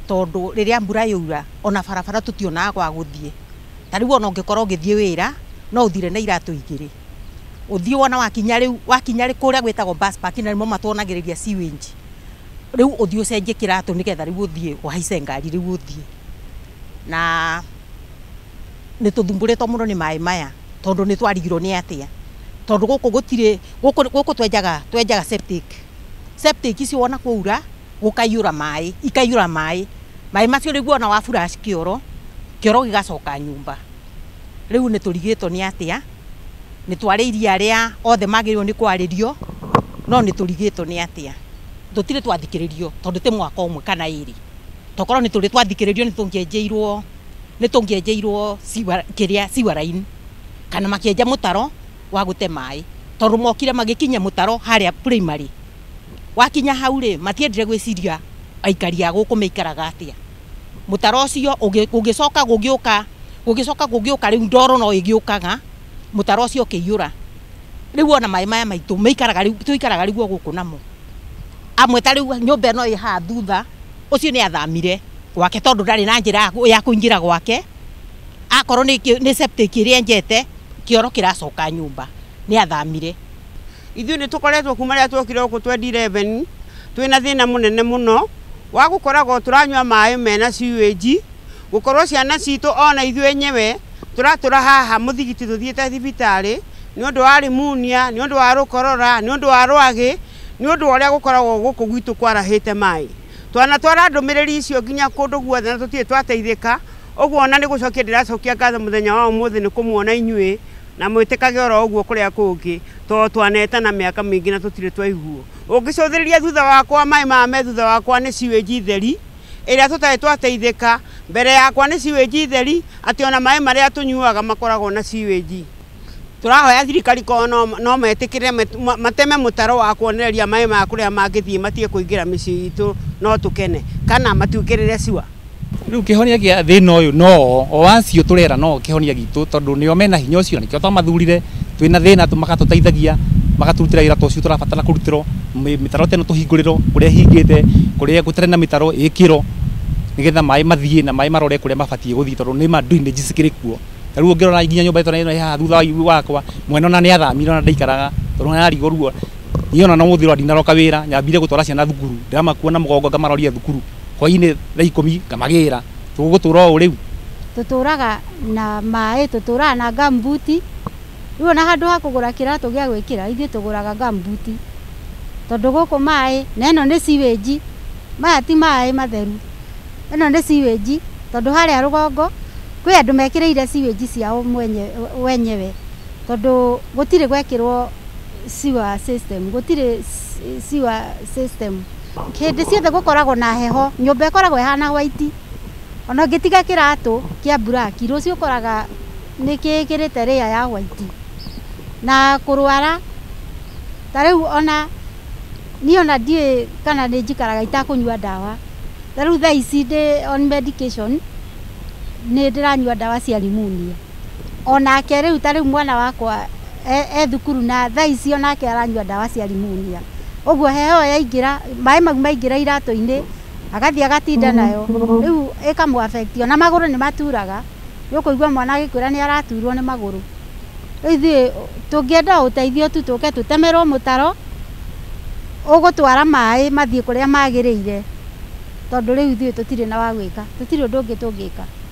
Tondũ rĩrĩa mbura yaura, ona barabara tũtionaga gwa gũthiĩ. Ta rĩu ona ũngĩkorwo ũgĩthiĩ wĩra, no ũthire na iratũ igĩrĩ. Ũthiĩ wona wakinya rĩu, wakinya kũrĩa gwĩtagwo bus park, na nĩmo matuonagĩrĩria sewage. Rĩu ũthiĩ ũcenjie kĩratũ nĩgetha rĩu ũthiĩ ũhaice ngari rĩu ũthiĩ. Na nĩ tũthumbũrĩtwo mũno nĩ maĩ maya, tondũ nĩ twarigirwo nĩ atĩa. Tondũ gũkũ gũtirĩ, gũkũ twenjaga septic. Septic icio wona kwaura, gũkaiyũra maĩ, ikaiyũra maĩ. Maĩ macio rĩu wona wa flush kĩoro, kĩoro gĩgacoka nyũmba. Rĩu nĩ tũrigĩtwo nĩ atĩa, nĩ twarĩirie arĩa othe magĩrĩirwo nĩ kwarĩrio, no nĩ tũrigĩtwo nĩ atĩa. Tũtirĩ twathikĩrĩrio tondũ ti mwaka ũmwe kana ĩrĩ. Tokorwo nĩ tũrĩ twathikĩrĩrio nĩ tũngĩenjeirwo kĩrĩa sewer line, kana makĩenja mũtaro wa gũte maĩ. Tondũ mokire magĩkinya mũtaro harĩa primary. Wakinya hau rĩ, matiendire gwĩciria aikari a gũkũ maikaraga atĩa. Mũtaro ũcio ũgĩcoka gũgĩũka, gũgĩcoka gũgĩũka rĩu ndoro no ĩgĩũkaga, mũtaro ũcio ũkĩiyũra. Rĩu ona maĩ maya maitũ maikaraga rĩu, tũikaraga rĩu o gũkũ namo. Amwe ta rĩu nyũmba ĩno ĩ haha thutha, ũcio nĩ athamire gwake tondũ ndarĩ na njĩra ya kũingĩra gwake. Akorwo nĩ septic ĩrĩa enjete, kĩoro kĩracoka nyũmba, nĩ athamire. Ithuĩ nĩ tũkoretwo kuma rĩrĩa twokire gũkũ 2011, twĩna thĩna mũnene mũno wa gũkoragwo tũranyua maĩ mena sewage, gũkorwo ciana citũ ona ithuĩ enyewe tũratũra haha mũthigiti tũthiĩte thibitarĩ nĩ ũndũ wa pneumonia, nĩ ũndũ wa rũkorora, nĩ ũndũ wa rwagĩ, nĩ ũndũ wa ũrĩa gũkoragwo gũkũ gwitũ kwarahĩte maĩ. Twanatwara ndũmĩrĩri icio nginya kũndũ guothe na tũtirĩ twateithĩka. Ũguo ona nĩ gũcokia ndĩracokia ngatho mũthenya wa ũmũthĩ nĩ kũmuona inyuĩ na mwĩtĩkage oro ũguo kũrĩa kũngĩ, tondũ twanetana mĩaka mĩingĩ na tũtirĩ twaiguo. Ũngĩcũthĩrĩria thutha wakwa, maĩ maya me thutha wakwa nĩ sewage theri ĩrĩa tũtarĩ twateithĩka. Mbere yakwa nĩ sewage theri, atĩ ona maĩ marĩa tũnyuaga makoragwo na sewage. Tũrahoya thirikari korwo no metĩkĩre mateme mũtaro wa kuonereria maĩ maya kũrĩa mangĩthiĩ matige kũingĩra mĩciĩ itũ, no tũkene, kana matuĩkĩrĩre sewer. Rĩu kĩhonia kĩa thĩna ũyũ no o acio tũrera no kĩhonia gitũ, tondũ nĩo mena hinya ũcio, nĩkĩo twamathurire. Twĩna thĩna magatũteithagia, magatũrutĩra wĩra ta ũcio tũrabatara kũrutĩrwo, mĩtaro ta ĩno tũhingũrĩrwo kũrĩa ĩhingĩte, kũrĩa gũtarĩ na mĩtaro ĩkĩrwo, nĩgetha maĩ mathiĩ na maĩ marore kũrĩa mabatiĩ gũthiĩ, tondũ nĩ ma drainage cikĩrĩ kuo. Ta rĩu ũngĩrora nginya nyũmba ĩno ĩ haha thutha wakwa, mwene ona nĩ athamire ona ndaikaraga, tondũ nĩ ararigwo ruo. Niĩ ona no mũthĩ ũrĩa ndinaroka wĩra, nyambire gũtwara ciana thukuru, ndĩramakua na mũgongo ngamaroria thukuru, hwainĩ thaa ikũmi ngamagĩra. Tũgũtũra ũũ rĩu. Tũtũraga na maĩ, tũtũraga na gumboot. Rĩu ona handũ ha kũgũra kĩratũ gĩa gwĩkĩra, ithuĩ tũgũraga gumboot. Tondũ gũkũ maĩ, na ĩno nĩ sewage, maya ti maĩ matheru. Ĩno nĩ sewage, tondũ harĩa rũgongo kwĩ andũ mekĩrĩire sewage ciao wenyewe. Tondũ gũtirĩ gwekĩrwo sewer system, gũtirĩ sewer system. Hĩndĩ ciothe gũkoragwo na heho, nyũmba ĩkoragwo ĩhana white. Ona ũngĩtiga kĩratũ kĩa black, rũciũ ũkoraga nĩ kĩĩkĩrĩte layer ya white. Na kũrwara, ta rĩu ona niĩ ona ndiũĩ kana nĩ njikaraga itakũnyua ndawa. Ta rĩu thaa ici ndĩ on medication, nĩ ndĩranyua ndawa cia pneumonia. Onake rĩu ta rĩu mwana wakwa e thukuru na thaa ici onake aranyua ndawa cia pneumonia. Ũguo heho yaingĩra, maĩ mau maingĩra iratũ-inĩ, agathiĩ agatinda nayo. Rĩu ĩkamũ affect, ona magũrũ nĩ maturaga. Nĩ ũkũigua mwana agĩkwĩra nĩ araturwo nĩ magũrũ. Rĩu ithuĩ tũngĩenda ũteithio tu tũke tũtemerwo mũtaro, ũgũtwara maĩ mathiĩ kũrĩa magĩrĩire. Tondũ rĩu ithuĩ tũtirĩ na wa gwĩka, tũtirĩ ũndũ ũngĩ tũngĩka.